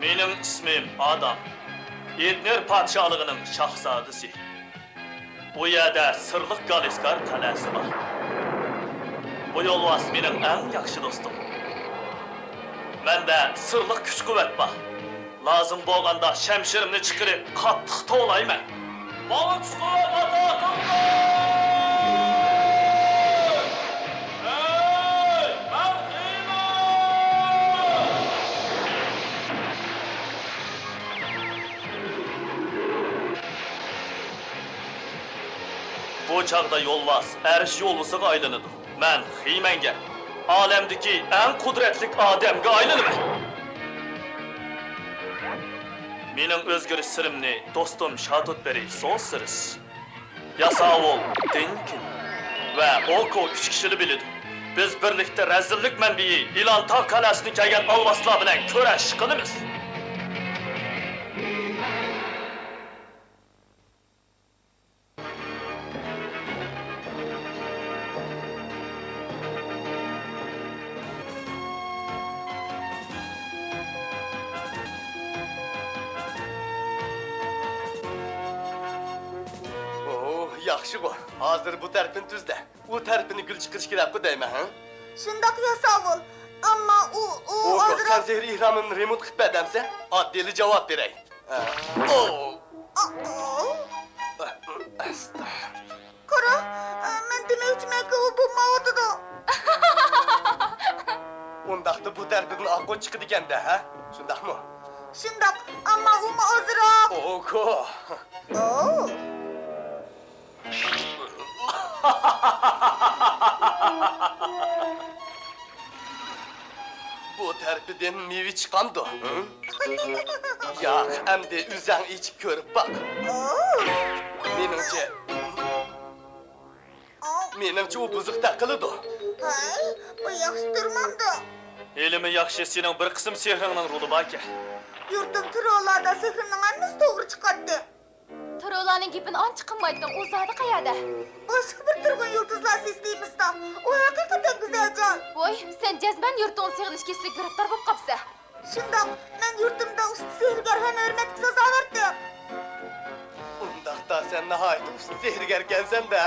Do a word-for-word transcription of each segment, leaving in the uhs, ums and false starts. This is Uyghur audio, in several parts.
مېنىڭ ئىسمىم ئادام. ئېدنېر پادىشاھلىقىنىڭ شاھزادىسى. ئۇ يەردە سىرلىق گالىسكار قەلئەسى بار. بۇ يولۋاس مېنىڭ ئەڭ ياخشى دوستۇم. مەندە سىرلىق كۈچ-قۇۋۋەت بار. لازىم بولغاندا شەمشىرىمنى چىقىرىپ، قاتتىق توۋلايمەن. ماڭا كۈچ-قۇۋۋەت ئاتا قىلدى! ھەي، مەن خىمەن! بۇ چاغدا يولۋاس ئەرش يولۋىسىغا ئايلىنىدۇ. مەن خىمەنگە، ئالەمدىكى ئەڭ قۇدرەتلىك ئادەمگە ئايلىنىمەن. مېنىڭ ئۆزگىرىش سىرىمنى دوستۇم شاتۇتبېرى سوسىرىس، ياساۋۇل دېنكىن ۋە ئوكو ئۈچ كىشىلا بىلىدۇ. بىز بىرلىكتە رەزىللىك مەنبىيى ئىلانتا قەلئەسىدىن كەلگەن ئالۋاستىلار بىلەن كۈرەش قىلىمىز. ئوھ، ياخشىغۇ. ھازىر بۇ تەرىپىنى تۈزلە. ئۇ تەرىپىنى گۈل چىقىرىش كېرەكقۇ دەيمەن، ھە؟ شۇنداق ياساۋۇل. ئەمما ئۇ، ئۇ ئوكو، ئازراق سەن سېھرىي ئېھرامىمنى رېمونت قىلىپ بەر دەمسە، ئاددىيلا جاۋاب بېرەي. ئە، ئو! ئا، ئو! ئە، ئەستە. قارا، مەن دېمەكچىمەنكى، ئۇ بولمايۋاتىدۇ. ئۇنداقتا بۇ تەرىپىدىن ئاققۇچ چىقىدىكەن-دە، ھە؟ شۇنداقمۇ؟ شۇنداق، ئەمما ئۇمۇ ئازراق. ئوكو. ئو. بۇ تەرىپىدىن مېۋە چىقامدۇ؟ ھە؟ ياق، ئەمدى ئۆزەڭ ئېچىپ كۆرۈپ باق. ئو. مېنىڭچە، مېنىڭچە ئۇ بۇزۇقتەك قىلىدۇ. ھەي، بۇ ياخشى تۇرمامدۇ؟ ھېلىمۇ ياخشى، سېنىڭ بىر قىسىم سېھرىڭنىڭ رولى باركەن. يۇرتۇم تروللادا سېھرىمنىڭ ھەممىسى توغرا چىقاتتى. تروللانىڭ گېپىنى ئانچە قىلمايتتىڭ، ئۇ زادى قەيەردە؟ باشقا بىر تۇرغۇن يۇلتۇزلار سىستېمىسىدا. ئۇ ھەقىقەتەن گۈزەل جاي. ۋوي، سەن جەزمەن يۇرتۇڭنى سېغىنىش كېسىلىگە گىرىپتار بولۇپ قاپسەن. شۇنداق، مەن يۇرتۇمدا ئۇستا سېھىرگەر ھەم ھۆرمەتكە سازاۋەردىم. ئۇنداقتا سەن ناھايىتى ئۇستا سېھىرگەركەنسەن-دە.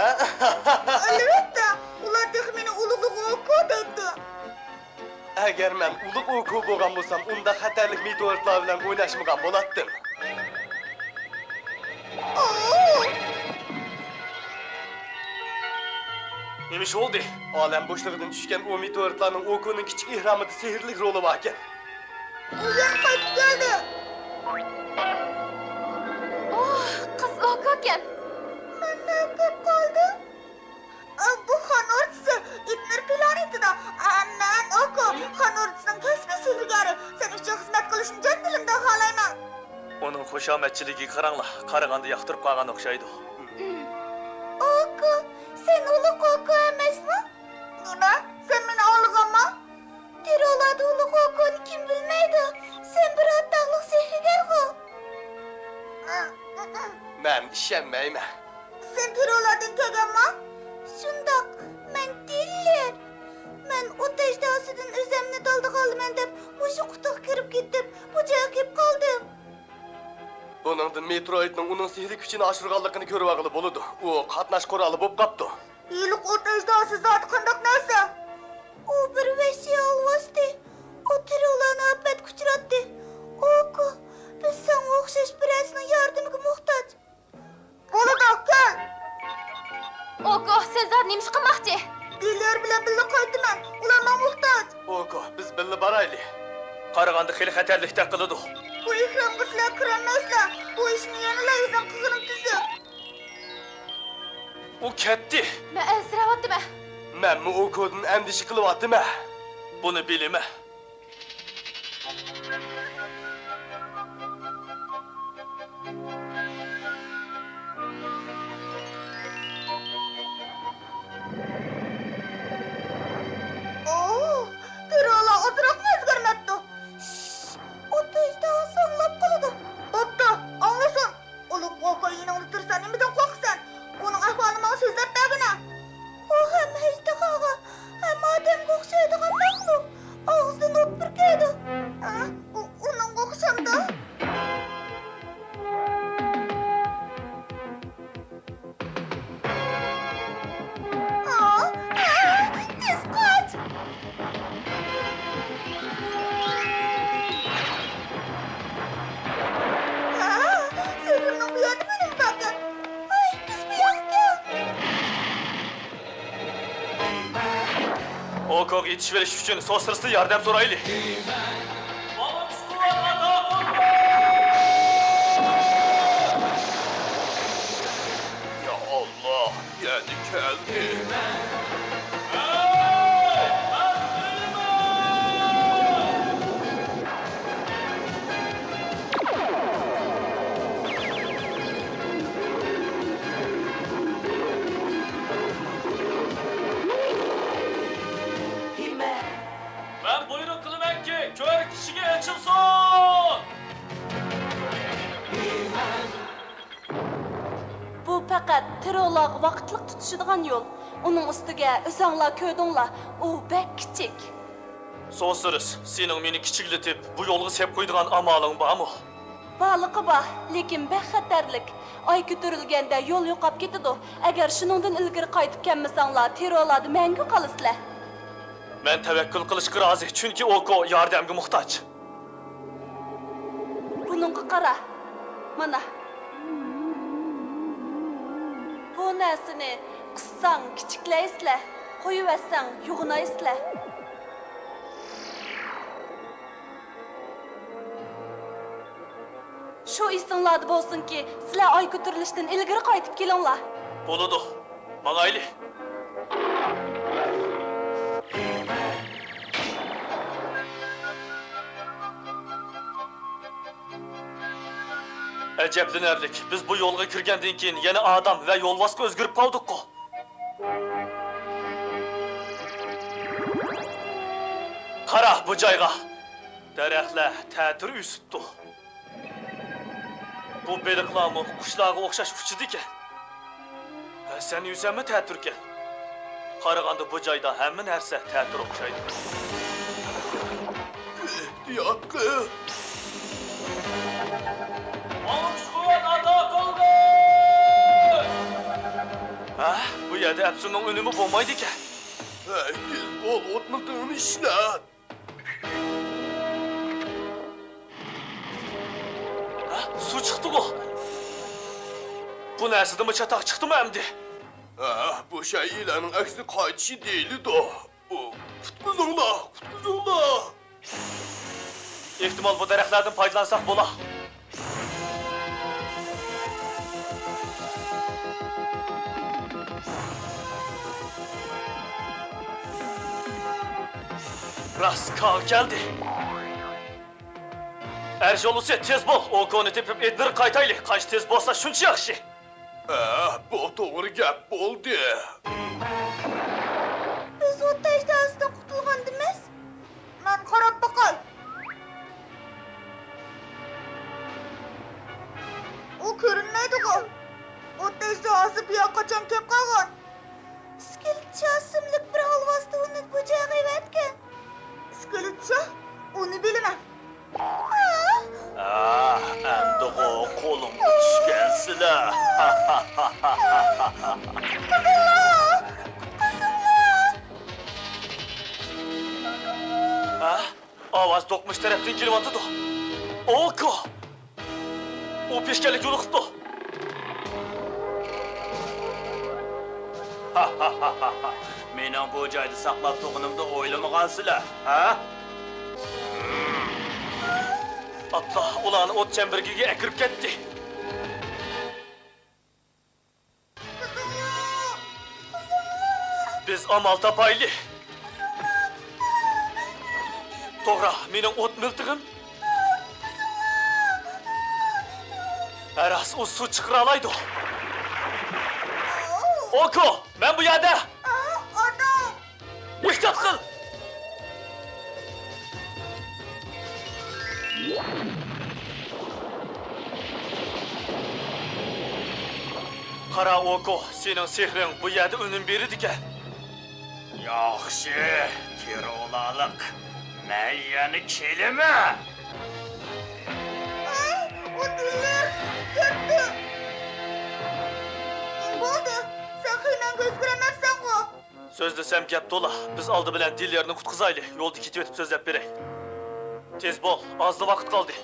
ئەلۋەتتە، ئۇلار تېخى مېنى ئۇلۇغ ئوكو دەيتتى. ئەگەر مەن ئۇلۇغ ئوكو بولغان بولسام، ئۇنداق خەتەرلىك مېتېئورىتلار بىلەن ئويناشمىغان بولاتتىم. ئوو! نېمە ئىش بولدى؟ ئالەم بوشلۇقىدىن چۈشكەن ئۇ مېتېئورىتلارنىڭ ئوكونىڭ كىچىك ئېھرامىدا سېھىرلىك رولى باركەن. ئۇ يەنە قايتىپ كەلدى. ئوھ، قىز ئوكوكەن. مەن نېمە بولۇپ قالدىم؟ ئا، بۇ خان ئوردىسى ئېتنېر پلانېتىدا. ئا، مەن ئوكو، خان ئوردىسىنىڭ كەسپىي سېھىرگەرى. سەن ئۈچۈن خىزمەت قىلىشنى جان دىلىمدىن خالايمەن. ئۇنىڭ خۇشامەتچىلىكىگە قاراڭلار، قارىغاندا ياقتۇرۇپ قالغان ئوخشايدۇ. ئوكو، سەن ئۇلۇغ ئوكو ئەمەسمۇ؟ نېمە؟ سەن مېنى ئاڭلىغانما؟ تروللادا ئۇلۇغ ئوكونى كىم بىلمەيدۇ؟ سەن بىر ئاتاقلىق سېھىرگەرغۇ. مەن ئىشەنمەيمەن. سەن تروللادىن كەلگەنما؟ شۇنداق، مەن تىللېر. مەن ئوت ئەجدىھاسىدىن ئۆزەمنى دالدىغا ئالىمەن دەپ، مۇشۇ قۇتىغا كىرىپ كېتىپ، بۇ جايغا كېلىپ قالدىم. بۇنىڭدىن مېتروئىدنىڭ ئۇنىڭ سېھرىي كۈچىنى ئاشۇرغانلىقىنى كۆرۈۋالغىلى بولىدۇ. ئۇ قاتناش قورالى بولۇپ قاپتۇ. ھېلىقى ئوت ئەجدىھاسى زادى قانداق نەرسە؟ ئۇ بىر ۋەھشىي ئالۋاستى. ئۇ تروللانى ئاپەتكە ئۇچراتتى. ئوكو، بىز ساڭا ئوخشاش بىرەرسىنىڭ ياردىمىگە موھتاج. بولىدۇ، كەل! ئوكو، سەن زادى نېمە ئىش قىلماقچى؟ تىللېر بىلەن بىللە قايتىمەن. ئۇلار ماڭا موھتاج. ئوكو، بىز بىللە بارايلى. قارىغاندا خېلى خەتەرلىكتەك قىلىدۇ. بۇ ئېھرامغا سىلەر كىرەلمەيسىلەر. بۇ ئىشنى يەنىلا ئۆزۈڭ قىلغىنىڭ تۈزۈك. ئۇ كەتتى. مەن ئەنسىرەۋاتىمەن. مەنمۇ ئوكودىن ئەندىشە قىلىۋاتىمەن. بۇنى بىلىمەن. ئوھ، تروللا ئازراقمۇ ئۆزگەرمەپتۇ. شش، ئۇ تېزدىن ساڭلاپ قالىدۇ. بوپتۇ، ئاڭلىسۇن. ئۇلۇغ ئوكو يېنىڭدا تۇرسا نېمىدىن قورقىسەن؟ ئۇنىڭ ئەھۋالىنى ماڭا سۆزلەپ بەرگىنە. ئۇ ھەم ئەجدىھاغا، ھەم ئادەمگە ئوخشايدىغان مەخلۇق. ئاغزىدا كوغا يېتىشىۋېلىش ئۈچۈن سوسرىستىن ياردەم سورايلى. يا ئاللا، يەنە كەلدى. مەن بۇيرۇق قىلىمەنكى، كۆر كىشىگە ئېچىلسۇن! بۇ پەقەت تېررولارغا ۋاقىتلىق تۇتىشىدىغان يول. ئۇنىڭ ئۈستىگە ئۆزەڭلار كۆردۈڭلار، ئۇ بەك كىچىك. سوسرىس، سېنىڭ مېنى كىچىكلىتىپ، بۇ يولغا سېلىپ قويىدىغان ئامالىڭ بارمۇ؟ بارلىقى بار، لېكىن بەك خەتەرلىك. ئاي كۆتۈرۈلگەندە يول يوقاپ كېتىدۇ. ئەگەر شۇنىڭدىن ئىلگىرى قايتىپ كەلمىسەڭلار، تېررولاردا مەڭگۈ قالىسىلەر. مەن تەۋەككۈل قىلىشقا رازى، چۈنكى ئوكو ياردەمگە موھتاج. بۇنىڭغا قارا. مانا. بۇ نەرسىنى قىسساڭ كىچىكلەيسىلەر، قويۇۋەتسەڭ يوغىنايسىلەر. شۇ ئېسىڭلاردا بولسۇنكى، سىلەر ئاي كۆتۈرۈلۈشتىن ئىلگىرى قايتىپ كېلىڭلار. بولىدۇ. ماڭايلى. ئەجەبلىنەرلىك، بىز بۇ يولغا كىرگەندىن كېيىن يەنە ئادەم ۋە يولۋاسقا ئۆزگىرىپ قالدۇققۇ. قارا بۇ جايغا. دەرەخلەر تەتۈر ئۆسۈپتۇ. بۇ بېلىقلارمۇ قۇشلارغا ئوخشاش ئۇچىدىكەن. ھە، سەن يۈرسەڭمۇ تەتۈركەن. قارىغاندا بۇ جايدا ھەممە نەرسە تەتۈر ئوخشايدۇ. ئېھتىيات قىل! ئالقىش قۇۋۋەت ئاتا قىلدى! ھە، بۇ يەردە ئەپسۇننىڭ ئۈنۈمى بولمايدىكەن. ھەي، تېز بول، ئوت مىلتىقىنى ئىشلەت! ھە، سۇ چىقتىغۇ؟ بۇ نەرسىدىنمۇ چاتاق چىقتىمۇ ئەمدى؟ ھە، بۇ شەيئىلەرنىڭ ئەكسىنى قايتىشى دېيىلىدۇ. ئۇ، قۇتقۇزۇڭلار، قۇتقۇزۇڭلار! ئېھتىمال، بۇ دەرەخلەردىن پايدىلانساق بولا. راست، كاغا كەلدى. ئەرشولىسى، تېز بول، ئوكونى تېپىپ ئېدىنغا قايتايلى. قانچە تېز بولسا، شۇنچە ياخشى. ھە، بۇ توغرا گەپ بولدى. بىز ئوت ئەجدىھاسىدىن قۇتۇلغاندىمىز؟ مەن قاراپ باقاي. ئۇ كۆرۈنمەيدىغۇ؟ ئوت ئەجدىھاسى بۇ ياققا قاچان كېلىپ قالغان؟ ئىسكىلىتچا ئىسىملىك بىر ھالۋاستى ئۇنى بۇ جايغا ئەۋەتكەن. ئىسكىلىتچا؟ ئۇنى بىلىمەن. ئاھ، ئەمدىغۇ قولۇمغا چۈشكەنسىلەر. ھە؟ ئاۋاز دوقمۇش تەرەپتىن كېلىۋاتىدۇ. ئوكو! ئۇ پېشكەللىك يولۇقۇپتۇ. مېنىڭ بۇ جايدا ساقلاپ تۇرغىنىمنى ئويلىمىغانسىلەر، ھە؟ ئاپلا، ئۇلارنى ئوت چەمبىرىكىگە ئەكىرىپ كەتتى. بىز ئامال تاپايلى. توغرا، مېنىڭ ئوت مىلتىقىم. ھە راست، ئۇ سۇ چىقىرالايدۇ. ئوكو، مەن بۇ يەردە. ئانا! ئېھتىيات قىل! قارا ئوكو، سېنىڭ سېھرىڭ بۇ يەردە ئۈنۈم بېرىدىكەن. ياخشى، تېررولارلىق، مەن يەنە كېلىمەن. ئاي، ئۇ دىللىرىنى تۇتۇپ كەتتى. بولدى، سەن خېمەڭگە ئۆزگىرەلمەپسەنغۇ؟ سۆزلىسەم گەپ تولا. بىز ئالدى بىلەن دىللېرنى قۇتقۇزايلى. يولدا كېتىۋېتىپ سۆزلەپ بېرەي. تېز بول، ئازلا ۋاقىت قالدى.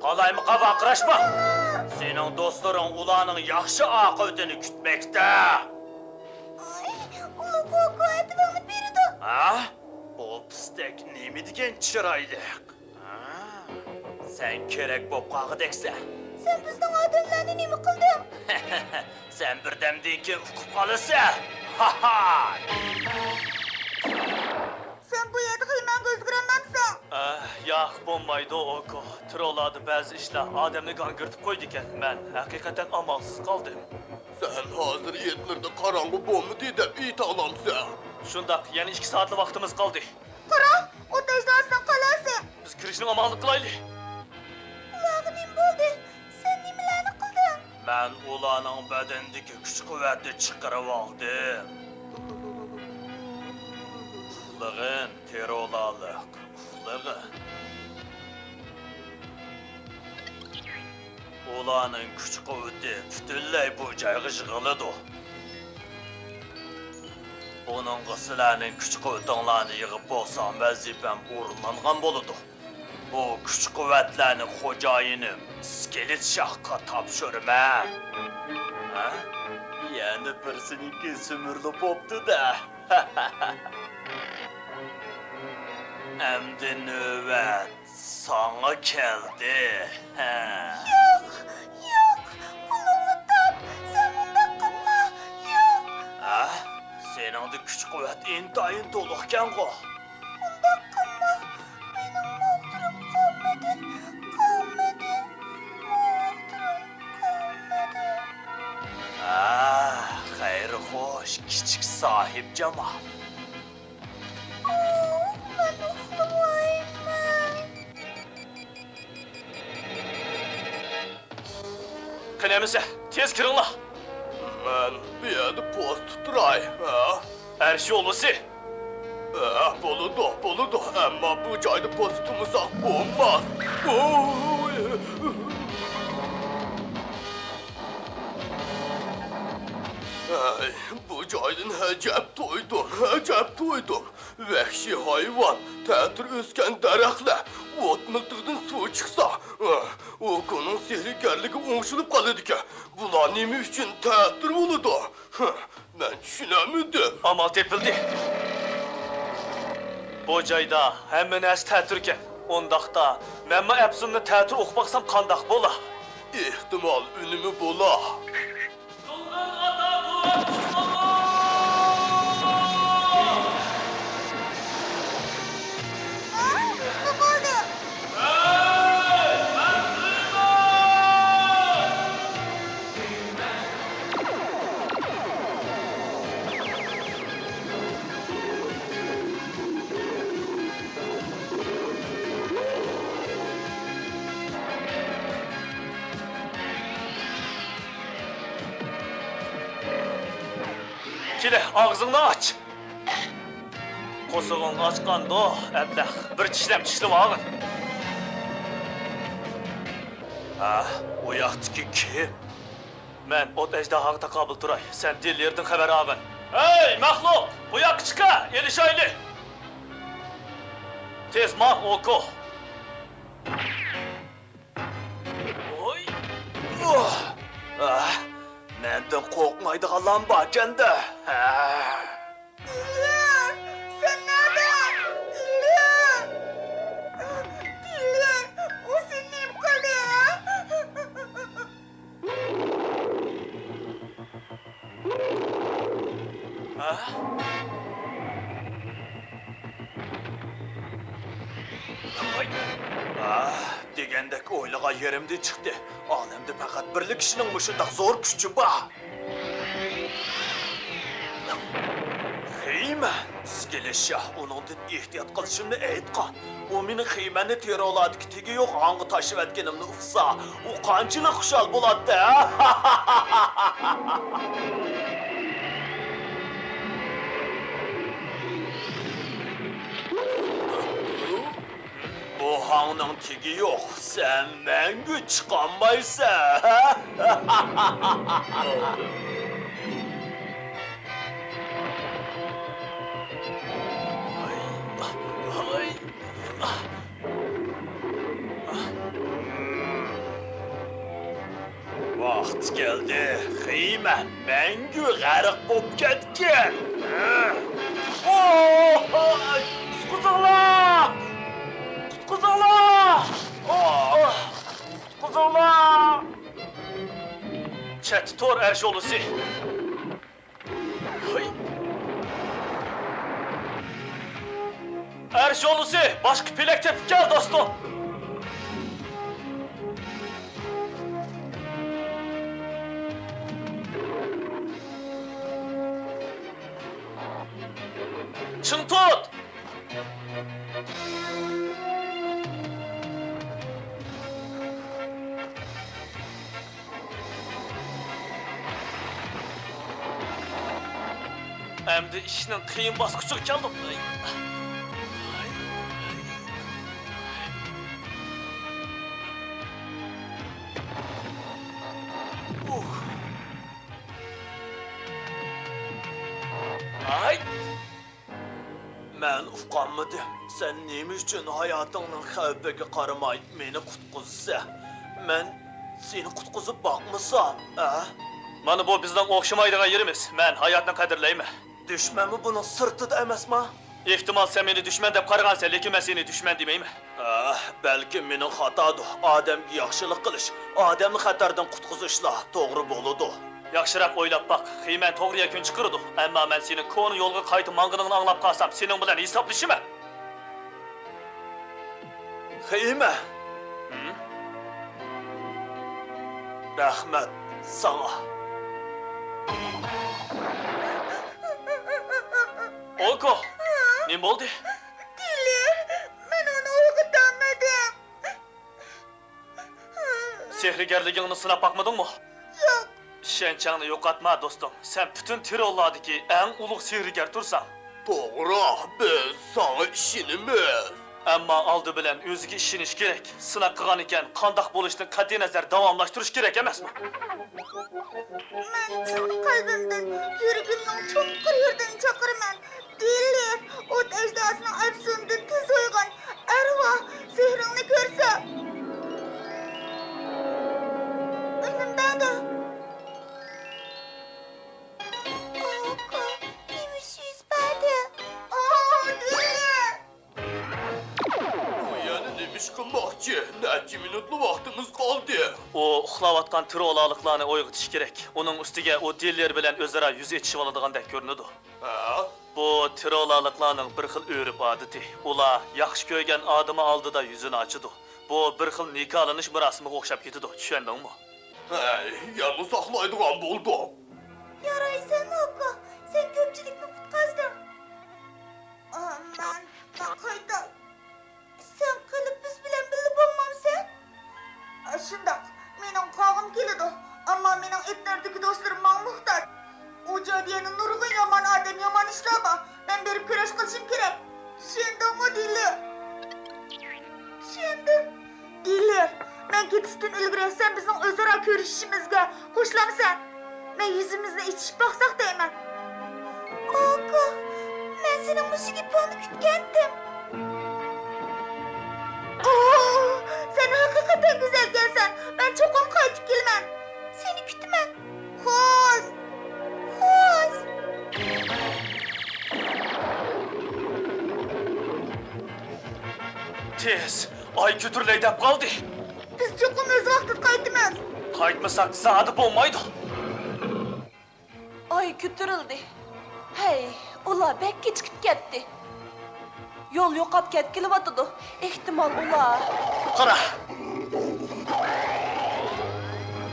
قالايمىقان ۋارقىراشما! سېنىڭ دوستلىرىڭ ئۇلارنىڭ ياخشى ئاقىۋىتىنى كۈتمەكتە. ئاي، ئۇلۇغ ئوكۇ ئەتىۋىڭنى بېرىدۇ. ھە؟ بۇ پىستەك نېمە دېگەن چىرايلىق؟ ھە؟ سەن كېرەك بولۇپ قالغۇدەكسەن. سەن بىزنىڭ ئادەملەرنى نېمە قىلدىڭ؟ سەن بىردەمدىن كېيىن ئۇقۇپ قالىسەن. ھاھا! سەن بۇ يەردە خىيمەنگە ئۆزگىرەلمەمسەن؟ ئەھ، ياق، بولمايدۇ، ئوكۇ. تروللاردا بەزى ئىشلار ئادەمنى گاڭگىرىتىپ قويىدىكەن. مەن ھەقىقەتەن ئامالسىز قالدىم. سەن ھازىر ئېتلىرىدا قاراڭغۇ بولمىدى دەپ ئېيتالامسەن؟ شۇنداق، يەنە ئىككى سائەتلا ۋاقتىمىز قالدى. قارا، ئوت ئەجدىھاسىنىڭ قەلئەسى. بىز كىرىشنىڭ ئامالىنى قىلايلى. بۇلارغا نېمە بولدى؟ سەن نېمىلەرنى قىلدىڭ؟ مەن ئۇلارنىڭ بەدىنىدىكى كۈچ-قۇۋۋەتنى چىقىرىۋالدىم. ئۇخلىغىن، تروللارلىق، ئۇخلىغىن. ئۇلارنىڭ كۈچ-قۇۋۋىتى پۈتۈنلەي بۇ جايغا يىغىلىدۇ. بۇنىڭغا سىلەرنىڭ كۈچ-قۇۋۋىتىڭلارنى يىغىپ بولسام، ۋەزىپەم ئورۇنلانغان بولىدۇ. بۇ كۈچ-قۇۋۋەتلەرنى خوجايىنىم ئىسكىلىت شاھقا تاپشۇرىمەن. ھە؟ يەنە بىرسىنىڭكى سۈمۈرىلىپ بوپتۇ-دە. ئەمدى نۆۋەت ساڭا كەلدى. ھە. ياق، ياق، قولۇڭنى تاپ، سەن مۇنداق قىلما، ياق. ھە؟ سېنىڭدە كۈچ-قۇۋۋەت ئىنتايىن تولۇقكەنغۇ. مۇنداق قىلما، مېنىڭ ماغدۇرۇم قالمىدى، قالمىدى، ماغدۇرۇم قالمىدى. ھە، خەير خوش، كىچىك ساھىبجامال. ئوھ، مەن ئۇخلىمايمەن. قېنى ئەمىسە، تېز كىرىڭلار. مەن بۇ يەردە پوست تۇتۇراي، ھە؟ ئەرش يولۋىسى. ھە، بولىدۇ، بولىدۇ، ئەمما بۇ جايدا پوست تۇتمىساق بولماس. ئوي. ھەي، بۇ جايدىن ئەجەب تويدۇم، ئەجەب تويدۇم. ۋەھشىي ھايۋان، تەتۈر ئۆسكەن دەرەخلەر، ئوت مىلتىقىدىن سۇ چىقسا، ئوكۇنىڭ سېھىرگەرلىكى ئوڭشىلىپ قالىدىكەن. بۇلار نېمە ئۈچۈن تەتۈر بولىدۇ؟ مەن چۈشىنەلمىدىم. ئامال تېپىلدى. بۇ جايدا ھەممە نەرسە تەتۈركەن. ئۇنداقتا، مەنمۇ ئەپسۇننى تەتۈر ئوقۇپ باقسام قانداق بولا؟ ئېھتىمال، ئۈنۈمى بولا. دۇلدۇل ئاتا تۇرۇپ ئۇچقانلار! ئا، نېمە بولدى؟ ھەي، مەن سۆيىمەن! كېلە، ئاغزىڭنى ئاچ! قورسىقىڭ ئاچقاندۇ، ئەبلەخ، بىر چىشلەم چىشلىۋالغىن. ھە، ئۇ ياقتىكى كىم؟ مەن ئوت ئەجدىھاغا تاقابىل تۇراي، سەن دىليېردىن خەۋەر ئالغىن. ھەي، مەخلۇق، بۇ ياققا چىقە، ئېلىشايلى. تېز ماڭ، ئوكو. ۋوي. ئۇھ. ئاھ. مەندىن قورقمايدىغانلارمۇ باركەن-دە. ھە. ئىلى، سەن نەدە؟ ئىلى. ئىلى، ئۇ سېنى نېمە قىلدى؟ ھە؟ ۋاي! ئاھ، دېگەندەك ئويلىغان يېرىمدىن چىقتى. ئالەمدە پەقەت بىرلا كىشىنىڭ مۇشۇنداق زور كۈچى بار. خېيمەن! ئىسكىلىت شاھ ئۇنىڭدىن ئېھتىيات قىلىشىمنى ئېيتقان. ئۇ مېنىڭ خېيمەننى تېررورلاردىكى تېگى يوق ھاڭغا تاشلىۋەتكىنىمنى ئۇقسا، ئۇ قانچىلىك خۇشال بولاتتى! بۇ ھاڭنىڭ تېگى يوق، سەن مەڭگۈ چىقالمايسەن! قۇتقۇزۇش كەلدى. خېيمەن مەڭگۈ غەرق بولۇپ كەتكەن. ئوھ! قۇتقۇزۇڭلار! قۇتقۇزۇڭلار! ئوھ! قۇتقۇزۇڭلار! چەتتە تۇر، ئەر شولىسى. ھاي. ئەر شولىسى، باشقا پېلەك تېپىپ كەل، دوستۇم. چىڭ تۇت! ئەمدى ئىشنىڭ قىيىن باسقۇچىغا كەلدۇق. ئۇھ. ئاي! مەن ئۇقالمىدىم. سەن نېمە ئۈچۈن ھاياتىڭنىڭ خەۋپىگە قارىماي مېنى قۇتقۇزىسەن؟ مەن سېنى قۇتقۇزۇپ باقمىسام، ھە؟ مانا بۇ بىزنىڭ ئوخشىمايدىغان يېرىمىز. مەن ھاياتنى قەدىرلەيمەن. دۈشمەنمۇ بۇنىڭ سىرتىدا ئەمەسما؟ ئېھتىمال، سەن مېنى دۈشمەن دەپ قارىغانسەن، لېكىن مەن سېنى دۈشمەن دېمەيمەن. ئاھ، بەلكىم مېنىڭ خاتادۇر. ئادەمگە ياخشىلىق قىلىش، ئادەمنى خەتەردىن قۇتقۇزۇشلا توغرا بولىدۇ. ياخشىراق ئويلاپ باق، خېيمەن توغرا يەكۈن چىقىرىدۇ. ئەمما مەن سېنىڭ كونا يولغا قايتا ماڭغىنىڭنى ئاڭلاپ قالسام، سېنىڭ بىلەن ھېسابلىشىمەن. خېيمەن. ھىم؟ رەھمەت ساڭا. ئوكو، نېمە بولدى؟ دىلى، مەن ئۇنى ئويغىتالمىدىم. سېھىرگەرلىكىڭنى سىناپ باقمىدىڭمۇ؟ ياق. ئىشەنچىڭنى يوقاتما، دوستۇم. سەن پۈتۈن تىروللاردىكى ئەڭ ئۇلۇغ سېھىرگەر تۇرساڭ. توغرا، بىز ساڭا ئىشىنىمىز. ئەمما ئالدى بىلەن ئۆزىگە ئىشىنىش كېرەك. سىناق قىلغان ئىكەن، قانداق بولۇشتىن قەتئىينەزەر داۋاملاشتۇرۇش كېرەك ئەمەسمۇ؟ مەن چىن قەلبىمدىن، يۈرىكىمنىڭ چوڭقۇر يېرىدىن چاقىرىمەن. دىللېر، ئوت ئەجدىھاسىنىڭ ئەپسۇنىدىن تېز ئويغان، ئەرۋاھ، سېھرىڭنى كۆرسەت. ئۈنۈم بەردى. ئاكا، نېمە ئىش يۈز بەردى؟ ئا، دىللېر! ئۇ يەنە نېمە ئىش قىلماقچى؟ نەچچە مىنۇتلا ۋاقتىمىز قالدى. ئۇ ئۇخلاۋاتقان تىرولالىقلارنى ئويغىتىش كېرەك. ئۇنىڭ ئۈستىگە ئۇ دىللېر بىلەن ئۆزئارا يۈز ئېتىشىۋالىدىغاندەك كۆرۈنىدۇ. ھە؟ بۇ تىرولالىقلارنىڭ بىر خىل ئۆرپ-ئادىتى. ئۇلار ياخشى كۆرگەن ئادىمى ئالدىدا يۈزىنى ئاچىدۇ. بۇ بىر خىل نىكاھلىنىش مۇراسىمىغا ئوخشاپ كېتىدۇ، چۈشەندىڭمۇ؟ ھەي، يەنە ساقلايدىغان بولدۇق. يارايسەن، ئاكا، سەن كۆپچىلىكنى قۇتقازدىڭ. ئا، مەن، مەن قايتا سەن قېلىپ بىز بىلەن بىللە بولمامسەن؟ شۇنداق، مېنىڭ قالغۇم كېلىدۇ، ئەمما مېنىڭ ئېتنېردىكى دوستلىرىم ماڭا موھتاج. ئۇ جايدا يەنە نۇرغۇن يامان ئادەم يامان ئىشلار بار. مەن بېرىپ كۈرەش قىلىشىم كېرەك. چۈشەندىڭمۇ، دىللېر؟ چۈشەندىم. دىللېر، مەن كېتىشتىن ئىلگىرى سەن بىزنىڭ ئۆزئارا كۆرۈشۈشىمىزگە قوشۇلامسەن؟ مەن يۈزىمىزنى ئېچىشىپ باقساق دەيمەن. ئاكا، مەن سېنىڭ مۇشۇ گېپىڭنى كۈتكەنتىم. ئوھ، سەن ھەقىقەتەن گۈزەلكەنسەن. مەن چوقۇم قايتىپ كېلىمەن. سېنى كۈتىمەن. خوش. خوش. تېز، ئاي كۆتۈرۈلەي دەپ قالدى. بىز چوقۇم ئۆز ۋاقتىدا قايتىمىز. قايتمىساق زادى بولمايدۇ. ئاي كۆتۈرۈلدى. ھەي، ئۇلار بەك كېچىكىپ كەتتى. يول يوقاپ كەتكىلى ئاتىدۇ. ئېھتىمال ئۇلار. قارا!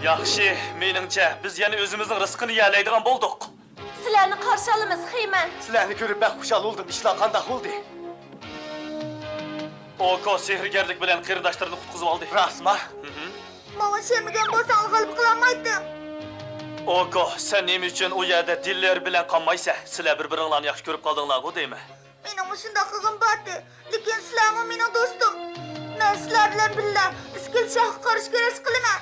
ياخشى، مېنىڭچە، بىز يەنە ئۆزىمىزنىڭ رىزقىنى يېيەلەيدىغان بولدۇق. سىلەرنى قارشى ئالىمىز، خېيمەن. سىلەرنى كۆرۈپ بەك خۇشال بولدۇم. ئىشلار قانداق بولدى؟ ئوكو سېھىرگەرلىك بىلەن قېرىنداشلىرىنى قۇتقۇزۇۋالدى. راستما؟ ھىم. ماڭا ئىشەنمىگەن بولساڭلار غەلىبە قىلالمايتتىم. ئوكو، سەن نېمە ئۈچۈن ئۇ يەردە دىللېر بىلەن قالمايسەن؟ سىلەر بىر-بىرىڭلارنى ياخشى كۆرۈپ قالدىڭلارغۇ دەيمەن. مېنىڭمۇ شۇنداق قىلغۇم بارتى. لېكىن سىلەرمۇ مېنىڭ دوستۇم. مەن سىلەر بىلەن بىللە ئىسكىلىت شاھقا قارشى كۈرەش قىلىمەن.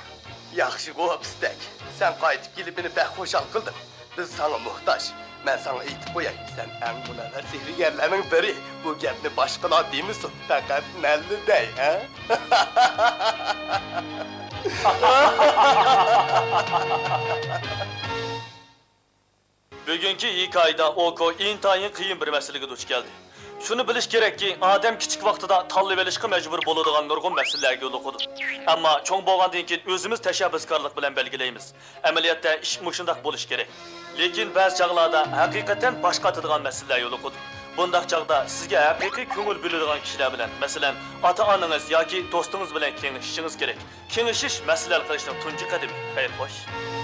ياخشىغۇ، پىستەك. سەن قايتىپ كېلىپ مېنى بەك خۇشال قىلدىڭ. بىز ساڭا موھتاج. مەن ساڭا ئېيتىپ قوياي، سەن ئەڭ مۇنەۋۋەر سېھىرگەرلەرنىڭ بىرى. بۇ گەپنى باشقىلار دېمىسۇن، پەقەت مەنلا دەي، ھە؟ بۈگۈنكى ھېكايىدە ئوكو ئىنتايىن قىيىن بىر مەسىلىگە دۇچ كەلدى. شۇنى بىلىش كېرەككى، ئادەم كىچىك ۋاقتىدا تاللىۋېلىشقا مەجبۇر بولىدىغان نۇرغۇن مەسىلىلەرگە يولۇقىدۇ. ئەمما چوڭ بولغاندىن كېيىن ئۆزىمىز تەشەببۇسكارلىق بىلەن بەلگىلەيمىز. ئەمەلىيەتتە ئىش مۇشۇنداق بولۇشى كېرەك. لېكىن بەزى چاغلاردا ھەقىقەتەن باش قاتىدىغان مەسىلىلەر يولۇقىدۇ. بۇنداق چاغدا سىزگە ھەقىقىي كۆڭۈل بۆلىدىغان كىشىلەر بىلەن، مەسىلەن، ئاتا-ئانىڭىز ياكى دوستىڭىز بىلەن كېڭىشىشىڭىز كېرەك. كېڭىشىش مەسىلە ھەل قىلىشنىڭ تۇنجى قەدىمى. خەير خوش.